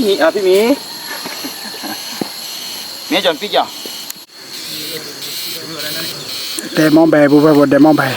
မ့ၢ်ကီၤပံကီၤ ဒဲမီဘဲ ပူဖဲဖိ ဒဲမီဘဲ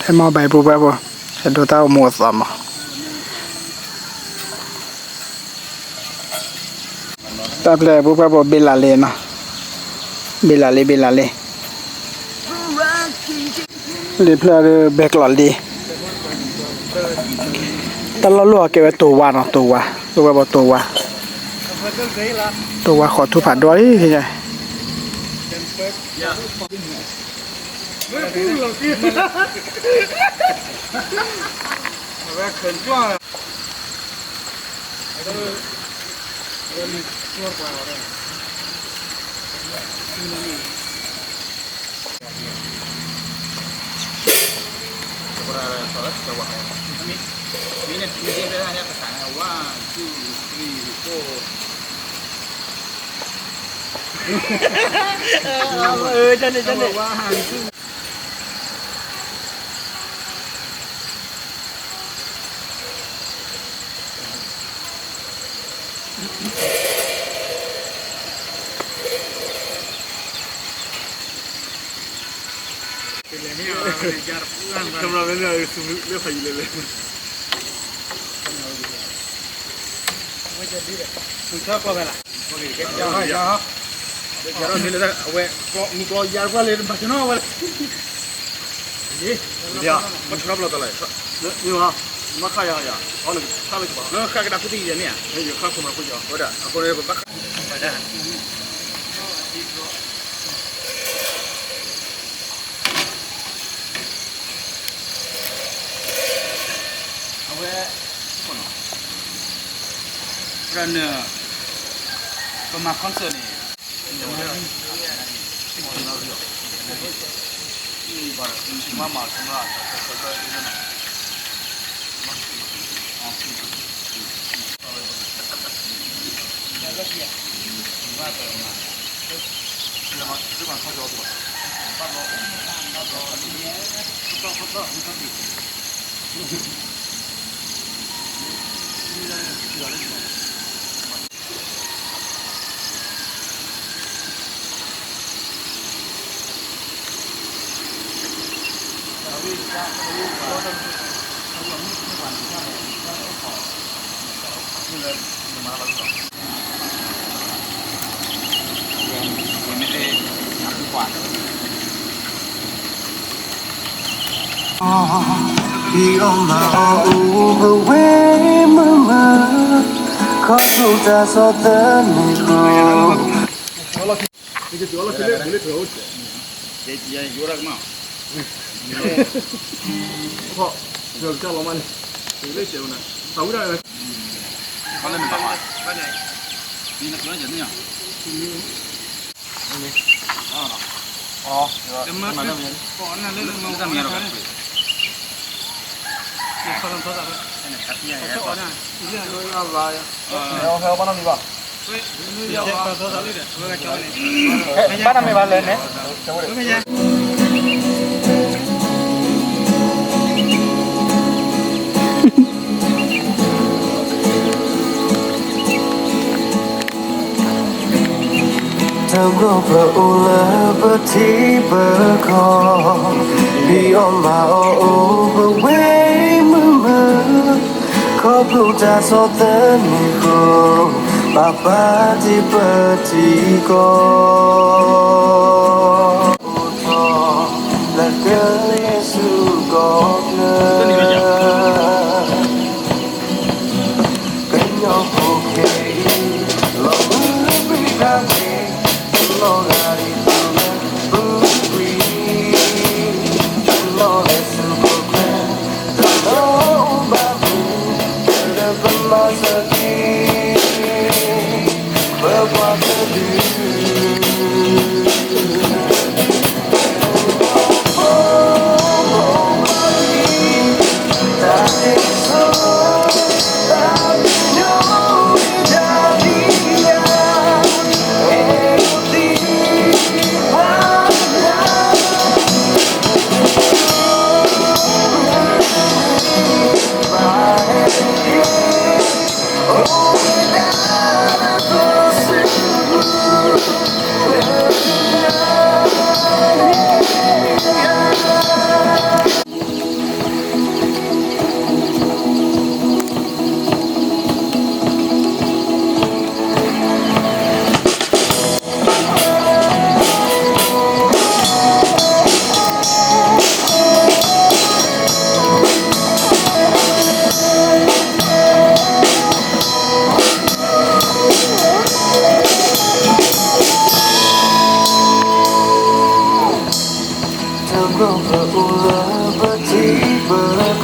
ဟဲမီဘဲပူဖဲဖိ ဟဲဒိတၢ်အိၣ်မူအသီမး တၢ်ဖျဲၣ်ပူဖဲဖိ ဘ့လးလ့နီၤ ဘ့လးလ့ ဘ့လးလ့ လ့ဖျဲၣ်ဒီး ဘဲကျီးလ့ တၢ်လီၢ်လီၢ်အကဲဝဲတိၤဝါနီၤ တိၤဝါ ပူဖဲဖိတိၤဝါ တိၤဝါဃိးထူၣ်ဖးဒိၣ်လံ အဝဲ န ပမၤ concert န့ၣ် ဘၣ်တၢ်မ့ၢ်ဘၣ်လဲၣ်န့ၣ် တဘျီပအိၣ်လၢပထံပကီၢ်, ဖံးအီၣ်မၤအီၣ်အိၣ်ပဝဲမုာ်မုာ်, ခီဖျိတၢ်ဆီၣ်သနံးအဃိ, ဘၣ်ပာ်တ့ၢ်ပထံကီၢ် အိၣ်ထီၣ်လၢကလဲၤဆူကီၢ်ချၢ, ကညီဖိခဲအံၤ လီၤမုၢ်ပြံပြါဝဲ, လီၤဂာ်ဒ်သိးလၢပူၤကွံာ်, လီၤဂာ်ဆူကီၢ်ချၢ, တလီၤအိၣ်ဘၣ်မုာ်, လၢပမၤစၢၤက့ၤ ပပှၤကလုာ် တဘျီပအိၣ်လၢပထံ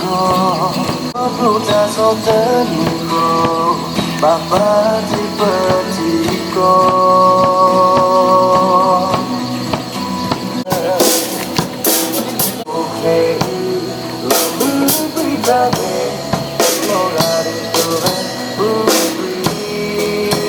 ပကီၢ်,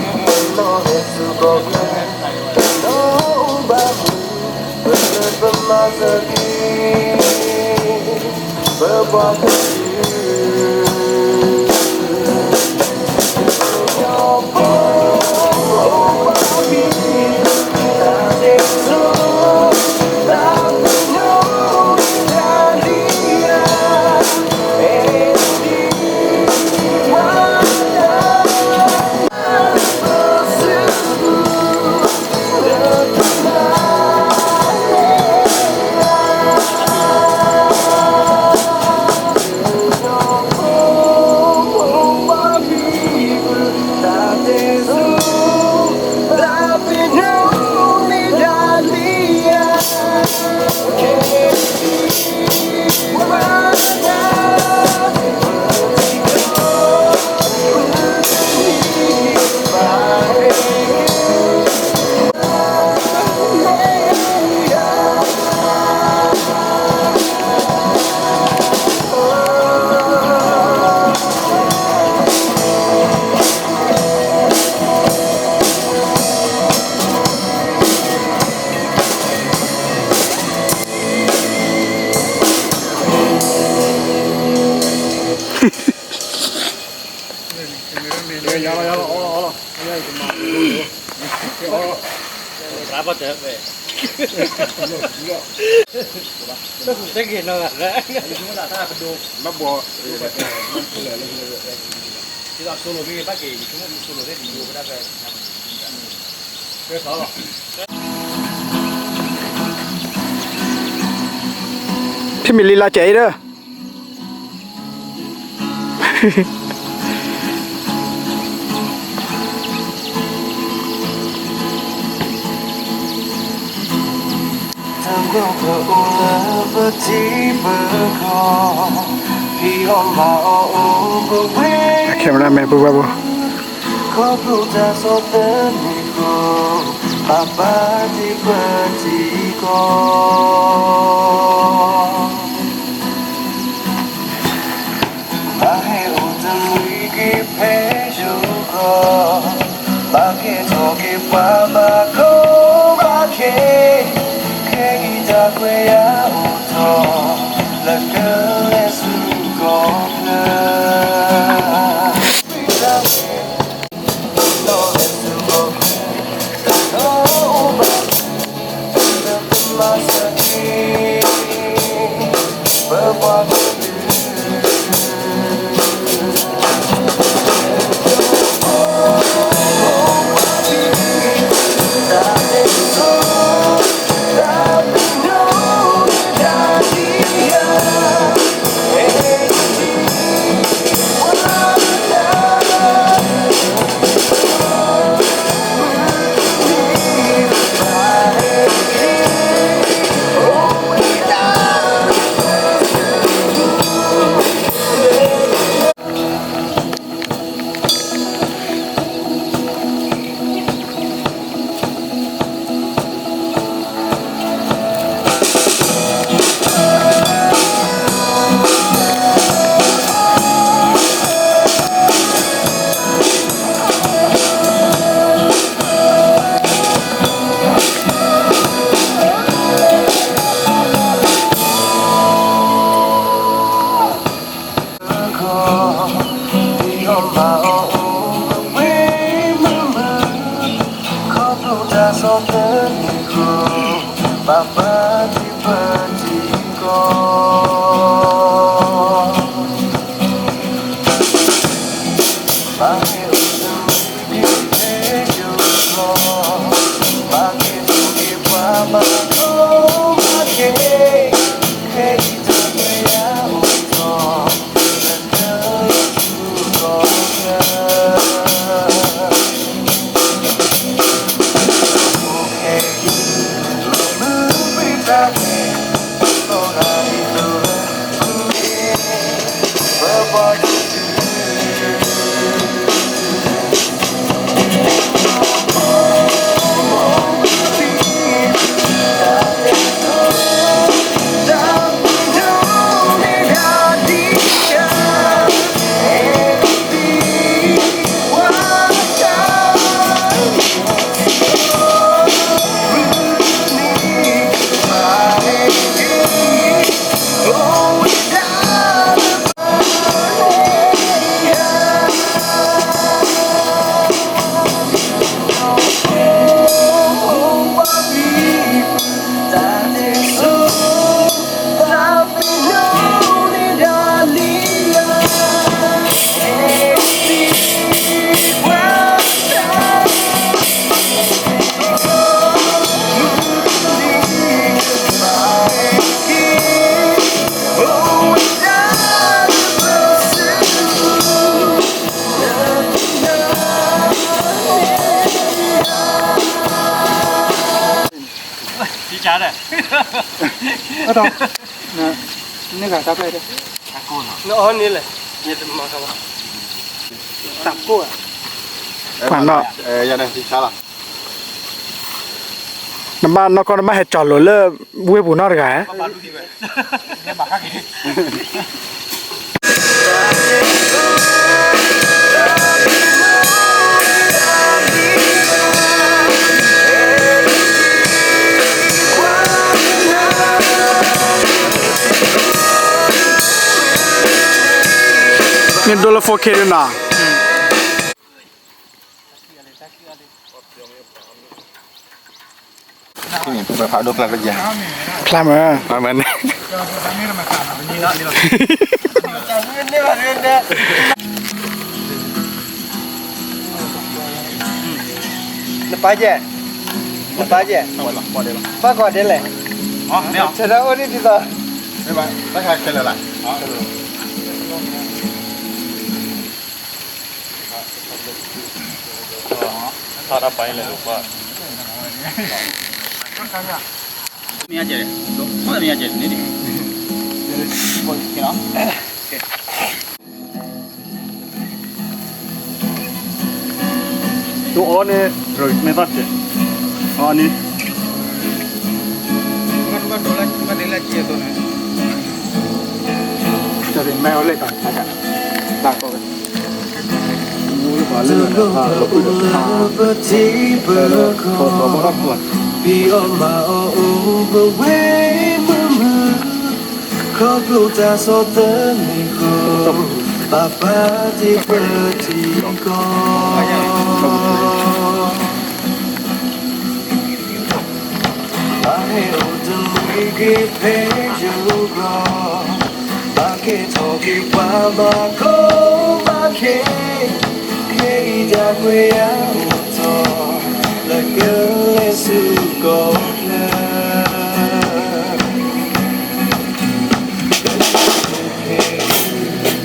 ခီဖျိတၢ်ဆီၣ်သနံးအဃိ, ဘၣ်ပာ်တ့ၢ်ပထံကီၢ် ထံၣ်မံၤလံလါကဲအံၤဒီး camera man ပူၤဘၣ်ပူၤ ခီဖျိတၢ်ဆီၣ်သနံးအဃိ, ဘၣ်ပာ်တ့ၢ်ပတံၤဃီ, ဘၣ်ဟဲအိၣ်တမှံၤက့ၤဖဲယိၤကီၢ်, ဘၣ်ကဲထီၣ်က့ၤပှၤဘၣ်ကီဘၣ်ခဲ, ခဲအံၤတၢ်ကွဲးယၤအိၣ်ထီၣ်, လၢကလဲၤဆူကီၢ်ချၢ အဒီး န့ၢ်ဂၤတၢ်ပျဲၢ်ဒဲး, နအီၣ်န့ၣ်လဲၣ်, တၢ်ကိၢ်ဧါ, ပှၤနီၢ်, နဘၣ်နီၢ်ကီၢ် နဘၣ်ဟဲကၠီၤလိာ်လၢဝ့ၢ်ပူၤနီတဂၤဧါ. မ့ၢ်ဒိလၢ four K ဒ်နီၤ. ဖျါမး, နပာ်ကဲ, နပာ်ကဲ, ပာ်ကီးဒ်လဲၣ်, ဆဲးဒၣ်အိၣ်ဒ်ဒ်သိး, မ့ၢ်အကဲ, မ့ၢ်အကဲန့ၣ်, ကဲနီၤ. တိအီန့ၣ် ရမဲသီၣ်စဲး, အီန့ၣ်, တၢ်မဲအီၤလဲၣ်တၢ်, တၢ်ကီဝဲ, မူလၢပှၤလၢပထံပကီၢ်, ပအီၣ်မၤအီၣ်အိၣ်ပဝဲမုာ်မုာ်, ခီဖျိတၢ်ဆီၣ်သနံးဃီ, ပၢ်ပၢ်တ့ပထံကီၢ် ဘၣ်ဟဲအိၣ်တမှံၤက့ၤဖဲယိၤကီၢ်, ဘၣ်ကဲထီၣ်က့ၤပှၤဘၣ်ကီဘၣ်ခဲ, ခဲအံၤတၢ်ကွဲးယၤအိၣ်ထီၣ်, လၢကလဲၤဆူကီၢ်ချၢ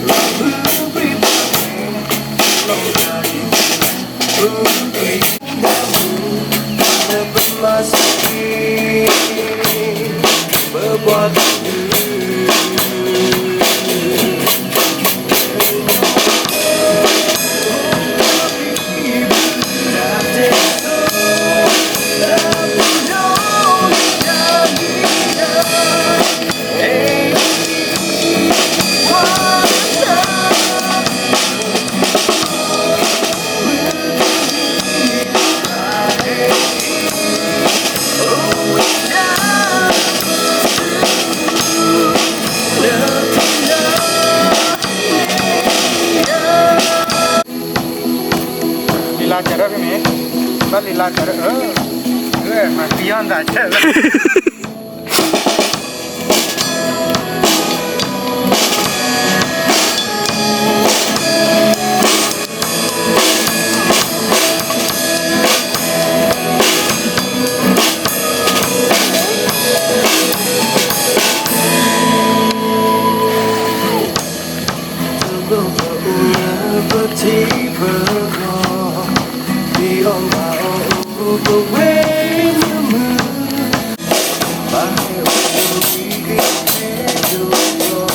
လံာ်လါစၢၤဒီးဖဲန့ၣ်, ဘၣ်လံာ်လါစၢၤဒီး, မၤသံအီၣ်သးစၢၤလၢ တဘျီဘျီအိၣ်လၢပထံပကီၢ်, ပအီၣ်မၤအီၣ်အိၣ်ပဝဲမုာ်မုာ်,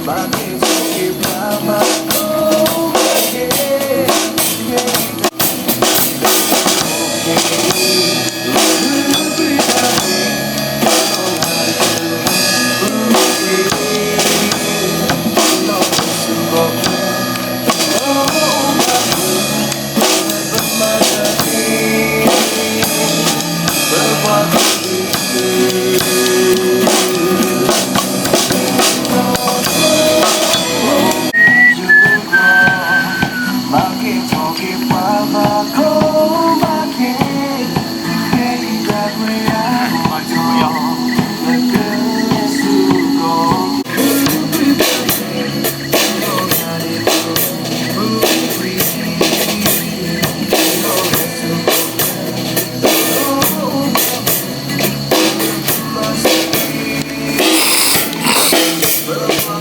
ဘၣ်ဟဲအိၣ်တမှံၤက့ၤဖဲယိၤကီၢ်, ဘၣ်ကဲထီၣ်က့ၤပှၤဘၣ်ကီဘၣ်ခဲ ခဲခဲ ဘံဘံအ့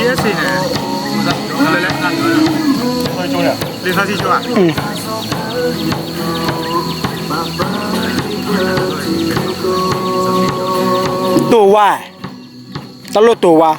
ၣ်စ့န့ၣ်, လဲၤလဲၤ, လံာ်စီဆှံကၠိဧါ, တိၢ်ဝါ, တၢ်လိၣ်တိၢ်ဝါ.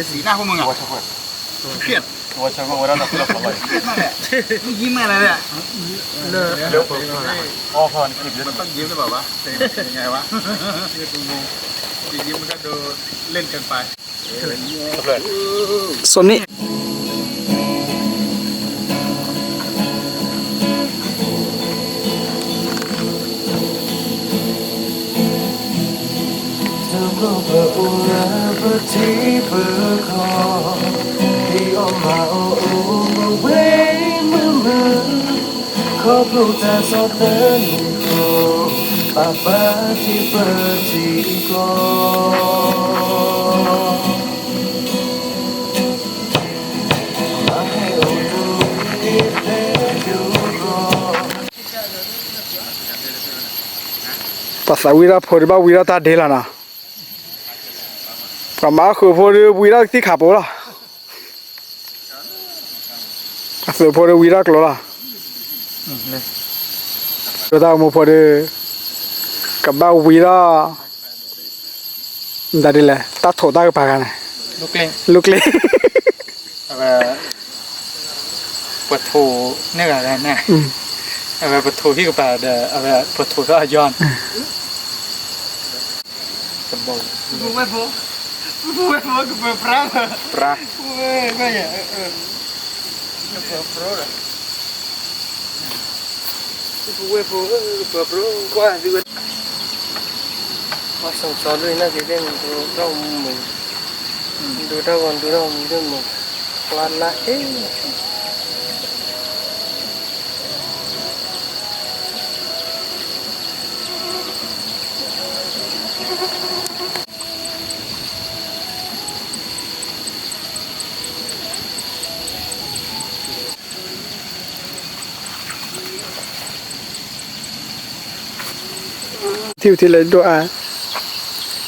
สีหน้าพวกมึงอะ เครียด ตัวเชิงก็ว่าเราเพื่อนของเรา ยิ้มอะไรเนี่ย เลิก ไม่ต้องยิ้มหรือเปล่าวะ เป็นยังไงวะ จะยิ้มมันก็ดูเล่นเกินไป စီၤနံၣ် တၢ်ဘျုးပအူလၢပထံပကီၢ် ဒ်အီၣ်မၤအီၣ်အိၣ်ပဝဲမုာ်မုာ် ခီဖျိတၢ်ဆီၣ်သနံးအဃိ ပပၢ်ထံပထံကီၢ် ပှၤသးဝံၣ်တၢ်ဖိဒုးဘၣ်ဝံၤထီၣ်တၢ်ဒ့လီၤနီၤ, ပှၤမၤအီၣ်ဃုာ်ဖိဒုးဝံၤထီၣ်သံၣ်ခးပိလီၤ, ပှၤသုးဖိဒုးဝံၤထီၣ်ကျိလီၤ, ဒိၣ်တၢ်အိၣ်မူဖိဒုး ကဘၣ်ဝံၤထီၣ် မတၤဒ်လဲၣ် တၢ်ထိးတၢ်ကပၤဂၤန့ၣ် လူၢ်ကျ့ အဝဲ ပထိးန့ၢ်ဂၤဂၤန့ၣ် အဝဲပထိးဟံၣ်ကပၤဒီး အဝဲပထိးထီၣ်အယီၢ်န့ၣ် ပဝဲဖိ ပဝဲဖိ ကပၢၤပြါ ပြါ ပဝဲ ကပၢၤပြါ ပဝဲဖိ ကပၢၤပြါ ကွၢ်သံဝဲ ပှၤစီၤစီၤဒိၣ်အံၤ နာ်က့ၤ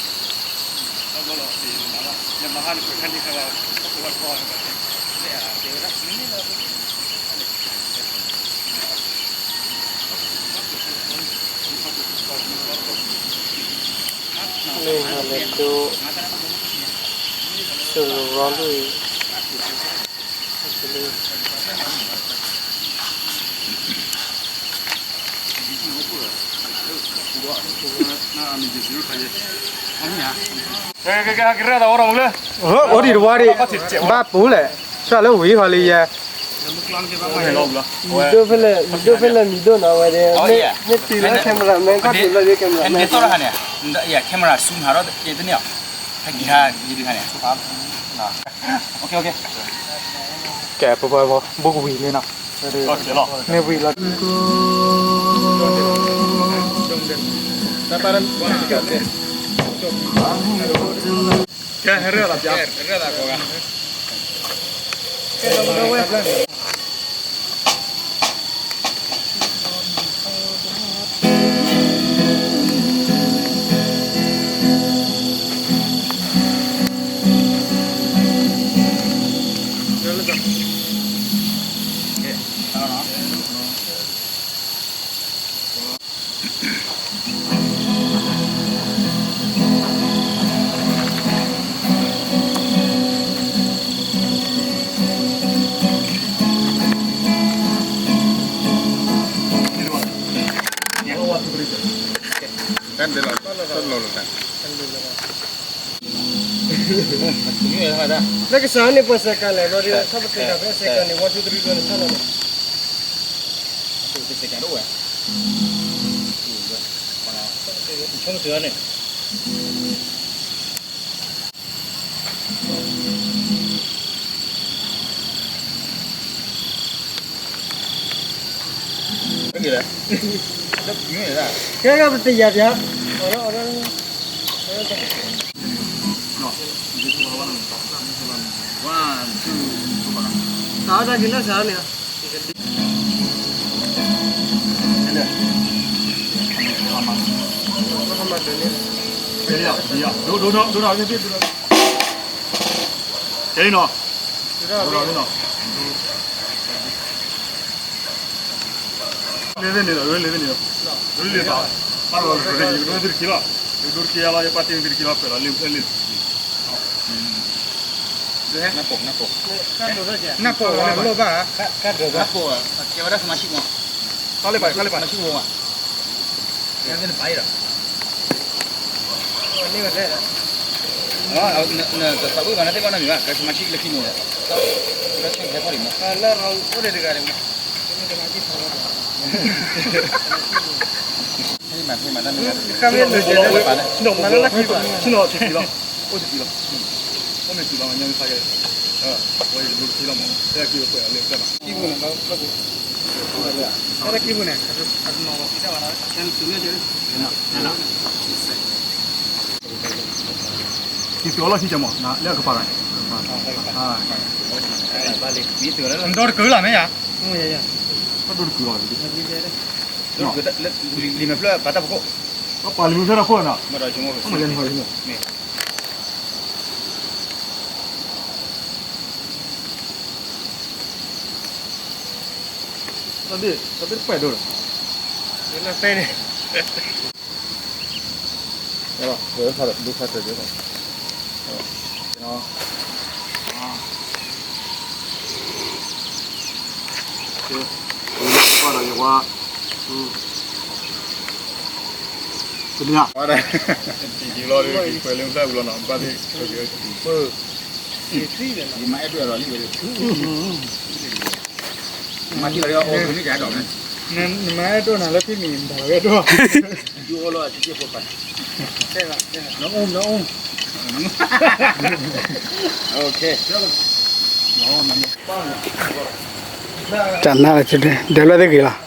သ့ၣ်မုၢ်ဒိၣ်ထီၣ်မုၢ်, ဒိၣ်ထီၣ်ဂီၤဒိၣ်ထီၣ်မုၢ်ဒိၣ်မုၢ်, ကျါလါဟ့ၣ် ထံၣ်ထံၣ်လၢဒိၣ်အါ မ့ၢ်ဟဲလၢဒိၣ် စိၤလီၤဒိၣ်အံၤ ကဲ ကဲ ကဲ ကဲ အိၣ်ဒံးတဝီဒံး ဘၣ်ပူၤလဲၣ် စၢ်လၢဝံၤဟီလံယဲ မံၤဒိၣ်ဖဲလဲၣ် မံၤဒိၣ်ဖဲလဲၣ် မံၤဒိၣ်နီၤ အဝဲဒၣ် မ့ၢ်တုၤလၢ camera မ့ၢ်ကီၢ်တုၤလၢ camera မ့ၢ် camera zoom ဟးထီၣ်တန့ၢ်အီၤ ဟဲက့ၤဟးယံၤဒုးဟးန့ၣ် ကဲ ပပၢ်ဖိ ဘူးကဝံၤလံနီၤ မ့ၢ်ဝံၤလီၤ ကဲ ဟဲရၢၣ်လီၤပျါ လၢကစၢ်န့ၣ် ပှၤစဲးကၤလဲၣ် ဘျီဒ် ထီၣ်ပတ့ၢ်ကၤဖဲစဲးကၤန့ၣ် one two three ဘျီန့ၣ် ထီၣ်လီၤန့ၣ် ဆိကတၢၢ်န့ၣ် ကဲ ကဲ ပတယာ်ပျါ One, two, စးထီၣ်က့ၤလၢစးထီၣ်န့ၣ် ဒိၣ်ဒိၣ်ဒိၣ်ဒိၣ် ကဲနီၤ ဒိၣ်ဒိၣ်ဒိၣ် လ့သ့ၣ်န့ၣ်ဒီး လ့သ့ၣ်န့ၣ်ဒီး လ့သ့ၣ်ဘၣ် ပၢ်လီၤလၢ ယကဒိၣ်သ့ၣ်တခံလီၤ ယကဒိၣ်တက့ၢ်လီၤ ယပၢ်တ့ၢ်သ့ၣ်တခံလီၤ ပၢၢ်လီၤလ့ဖဲလ့ နၢ်ပိၢ် နၢ်ပိၢ် နၢ်ပိၢ်ဝဲလိၣ်ဘၣ်, နၢ်ပိၢ် ကဲဝဲဒၣ် စမၤၡံၣ်မီၢ်, ခီလၢပှဲၤ ခီလၢပှဲၤ စမၤၡံၣ်မီၢ်ဘၣ်, နသးဝံၣ်ဘၣ် နသ့ၣ်ဘၣ်နီတမံၤဘၣ်, ကဲ စမၤၡံၣ်လၢခံန့ၣ်, လၢ ဆံၣ်နီၤ ဆံၣ်နီၤ ဆံၣ်နီၤ အိၣ်တံၢ်လီၤ, အိၣ်တံၢ်လီၤ ညါမ့ၢ်ခါယဲ, ဝဲယတဘျီတံၢ်လီၤမး တၢ်ကံၣ်ပှဲၤအီၤလၢကတၢၢ်လီၤ, တၢ်ကံၣ်ပူၤန့ၣ်, ကံၣ်ပှဲၤအီၤလၢဟံၣ်ကမး လၢအကပၤဂၤန့ၣ်, ဒီတကုာ်လီၤမ့ၢ်ယၤ, ဒီတကုာ်လီၤ, လံာ်မဲာ်ဖျၢၣ်ပာ်တၢ်ပခိၣ်, ပာ်လံာ်မဲာ်ဖျၢၣ်တၢ်ခိၣ်နီၤ, မ့ၢ် တၢ်ဘ့ၣ် တၢ်ဘ့ၣ်တပှဲၤဒိၣ်လီၤ, ဒိၣ်ခါတၢၢ်, တနံၤ, မၤအဲၣ်ဒိၣ်လီၤလံဝဲ, မၤအဲၣ်ဒိၣ်နၤလၢဖံမံၤ မၤဝဲဒိၣ်, တၢ်နါလၢ ဒဲးလွဲၢ်သ့ၣ်ဂ့ၤလီၤ.